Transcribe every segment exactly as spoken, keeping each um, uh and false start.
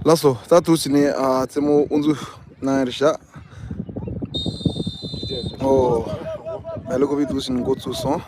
ལགས་སོ། ད་དུས་ནས་ཨ་རྩེད་མོ་དབུ་འཛུགས་གནང་ཡ་རེད་ཤག་ཨོ། མེ་ལོ་ཀོ་བི་དུས་ནས་འགོ་བཙུགས་སོང་།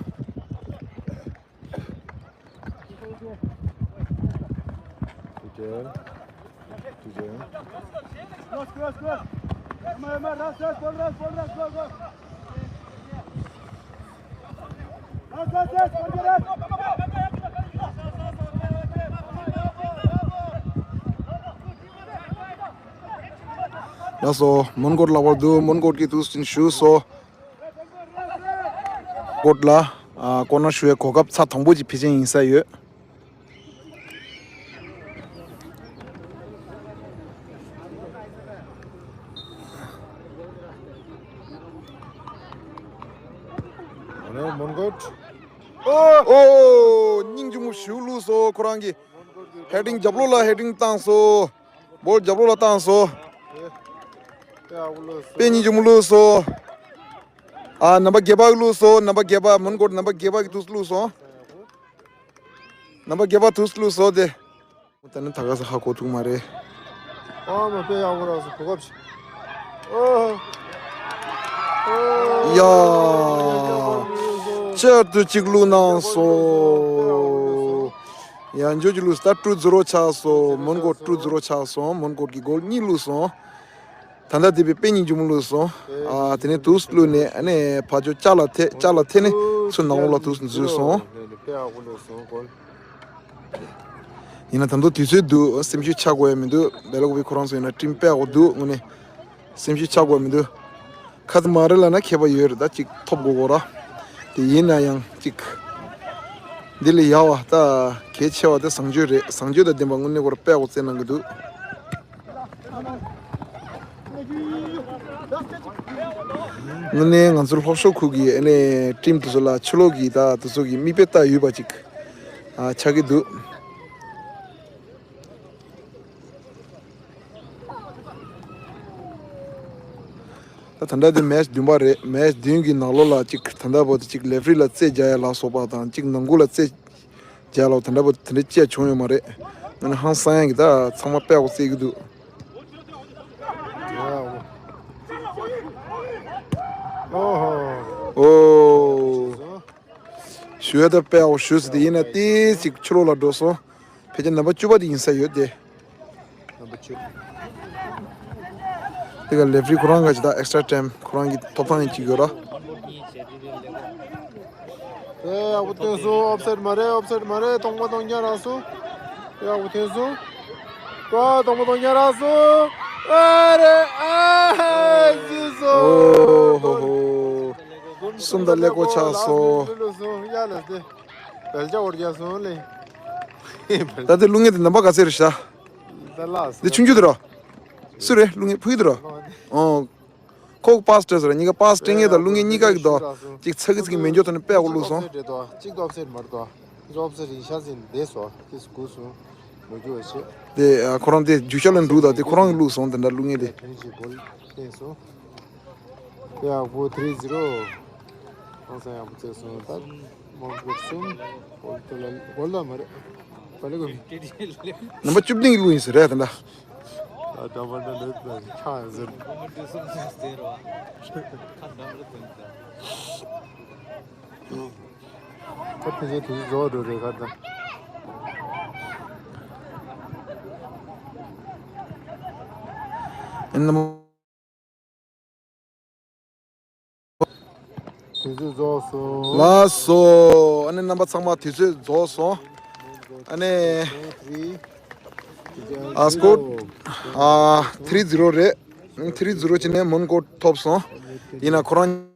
ལགས་སོ། མོན་གྷོ་ལ་བར་དུ་མོན་གྷོ་གི་དུས་ཆེན་ཞུ་སོ། མོན་གྷོ་ལ་ཨ་ཀོ་ནར་ཞུ་བའི་གོ་སྐབས་ཚ་དང་པོ་ཅིག་ཕལ་ཆེར་ཡིན་ས་ཡོད། ཨོ། ཨོ། སྙིང་རྗེ་མོ་ཞིག་བླུགས་སོ་ཁོ་རང་གིས། ཧེ་ཌིང་རྒྱབ་ལོགས་ལ་ཧེ་ཌིང་བཏང་སོ། བོལ་རྒྱབ་ལོགས་ལ་བཏང་སོ། དཔེ་སྙིང་རྗེ་མོ་བླུགས་སོ། ཨ་ནམ་པ་བརྒྱད་པ་བླུགས་སོ། ནམ་པ་བརྒྱད་པ་མོན་གྷོ་ནམ་པ་བརྒྱད་པ་གི་དུས་བླུགས་སོ། ནམ་པ་བརྒྱད་པ་དུས་བླུགས་སོ་དེ། ད་ནི་ད་ག་ས་ཧ་གོ་ཐུག་མ་རེད། ཨ་མ་དཔེ་ཡག་པོ་རག་སོང་གོ་སྐབས་ཤིག་ཨོ། ཡ། བཅར་དུ་གཅིག་བླུགས་གནང་སོ། ཡ་འཇོ་གཅིག་བླུགས་ད་ཀྲུ་ཛི་རོ་ཆགས་སོ། མོན་གྷོ་ཀྲུ་ཛི་རོ་ཆགས་སོང་། མོན་གྷོ་གི་གོལ་གཉིས་བླུགས་སོང་། ད་ལྟ་དེ་བས་དཔེ་སྙིང་རྗེ་མོ་བླུགས་སོང་། ཨ་དེ་ནས་དུས་བླུགས་ནས་ཨ་ནས་ཕ་ཇོ་ལྕགས་ལ་ཐེ་ལྕགས་ལ་ཐེ་ནས་ཚུར་ནང་ལོགས་ལ་དུས་འཛུལ་སོང་། ཡིན་ན་ད་དུང་དུས་ཚོད་འདུག་སེམས་ཤུགས་ཆག་དགོས་ཡ་མི་འདུག་བེ་ལ་ཀོ་བི་ཁོ་རང་ཚོ་ཡིན་ན་ཀྲིམ་དཔེ་ཡག་པོ་འདུག་དངོས་གནས་སེམས་ཤུགས་ཆག་དགོས་མི་འདུག་ཁ་ཙ་མ་རེད་ལ་ན་ཁྱད་པར་ཡོད་རེད། ད་ཅིག་ཐོབ་དགོས་གོ་ར། དེ་ཡིན་ན་ཡང་ཅིག་འདི་ལས་ཡག་པ་ད་གལ་ཆེ་བ་དེ་བཟང་སྤྱོད་རེད། བཟང་སྤྱོད་དང་ལྡན་པ་དངོས་གནས་ཁོ་ར་དཔེ་ཡག་པོ་རྩེད་གནང་གི་འདུག་དངོས་གནས་ང་ཚོ་ལྷོ་ཕྱོགས་ཁུལ་གྱི་ཨ་ནི་ཀྲིམ་དེ་ཚོ་ལ་ཕྱི་ལོགས་ཀྱི་ད་དེ་ཚོ་གི་མིག་དཔེ་ལྟ་ཡོད་པ་ཅིག་ཨ་ཆགས་ཀྱི་འདུག་ད་ད་ལྟ་དེ་མེ་ཆི་བདུན་པ་རེད། མེ་ཆི་བདུན་གྱི་ནང་ལོགས་ལ་ཅིག་ད་ལྟ་བར་དུ་ཅིག་ལེ་ཕ་རི་ལ་རྩེད་རྒྱག་ཡ་ལ་སོགས་པ་དང་ཅིག་ནང་ཁུལ་ལ་རྩེད་རྒྱག་ལ་དེ་འདྲ་པོ་དེ་འདྲ་ཅི་ཡང་བྱུང་ཡོད་མ་རེད། ང་ནི་ཧང་སང་ཡ་གི་ད་ཚང་མ་དཔེ་ཡག་པོ་རྩེད་ཀྱི་འདུག་ཨོ་ཧོ། ཨོ། ཞུ་ཡ་ད་དཔེ་ཡག་པོ་ཞུས་ཟེར་དེ་ཡིན་ན་ཏིས་ཅིག་ཕྱི་ལོགས་ལ་འགྲོ་སོང་། ཕལ་ཆེར་ནམ་པ་བཅུ་པ་དེ་ཡིན་ས་ཡོད་དེ། དེ་ག་ལེ་ཕ་རི་ཁོ་རང་ག་ཅི་ད་ཨེག་སི་ཊ་ཊེམ་ཁོ་རང་གི་ཐོབ་ཐང་ཡིན་གཅིག་ཡོད་ར། ཨེ་ཡག་པོ་ཐོན་སོང་། ཨོབ་སའིཌ་མ་རེད། ཨོབ་སའིཌ་མ་རེད། སྟོང་པ་སྟོང་རྐྱང་རག་སོང་། ཨེ་ཡག་པོ་ཐོན་སོང་། ཀ་སྟོང་པ་སྟོང་རྐྱང་རག་སོང་། ཨ་རེ་ཨ་ཧེ་ཟིན་སོང་། ཨོ་ཧོ་ཧོ། གསུམ་དང་ཀླད་ཀོར་ཆགས་སོང་། ཡ་ལ་སྟེ། བལ་ཆ་འོར་རྒྱག་སོང་ལེ། ད་དེ་བླུག་མཁན་དེ་ནམ་པ་ག་ཚད་རེད་ཤག་ད་ལགས་འདི་ཆུང་ཆུང་དེ་ར། སུ་རེད་བླུག་མཁན། ཕུ་གུ་དེ་ར། ཨོ། ཁོ་པཱ་སི་སྤྲད་ཟེར་གཉིས་ཀ་པཱ་སི་སྤྲད་མཁན་དང་བླུག་མཁན་གཉིས་ཀ་གི་དོ། ཅིག་ཚ་གི་ཚ་གི་མེ་སྒྱོགས་ཐོག་ནས་དཔེ་ཡག་པོ་བླུགས་སོང་། གཅིག་ཏོ་ཨོབ་སའིཌ་མ་རེད་དོ། གཅིག་ཏོ་ཨོབ་སའིཌ་རིང་ཤག་ཟིན་བསྡད་སོ། ཅིག་སྒུག་སོང་། མ་རྒྱུ་བ་བྱེད། དེ་ཁོ་རང་དེ་རྒྱུག་ཤར་ལ་འགྲོ་ད་དེ་ཁོ་རང་གི་བླུགས་སོང་དེ་འདྲ་བླུག་མཁན་དེ། དོན་ཞིག་གོ་ལ་བསྟན་སོང་། ཡག་པོ་ཐི་རི་ཛི་རོ། ཧང་སང་ཡག་པོ་རྩེས་སོང་། ད་མོན་གྷོ་གསུམ། གོལ་ཏོ་ལ་གོལ་ལ་མ་རེད། ག་ལེ་གོ་མི། ནམ་པ་བཅུ་བདུན་གྱི་ལུགས་ཡིན་ཟེར་རེད་ད་ལྟ། ད་ད་མ་ད་ལེ་ད་ཆ་ཡང་ཟེར། ད་ཕལ་ཆེར་དུས་རྫོགས་འགྲོ་རེད་ག་ད། ཨེ་ནམ། དུས་ཚོད་རྫོགས་སོང་། ལགས་སོ། ཨ་ནི་རྣམ་པ་ཚང་མ་དུས་ཚོད་རྫོགས་སོང་། ཨ་ནི། ཨ་སྐོར། ཨ་ཐི་རི་ཛི་རོ་རེད། ཐི་རི་ཛི་རོ་བྱས་ནས་མོན་གྷོ་ཐོབ་སོང་། ཡིན་ན་ཁོ་རང་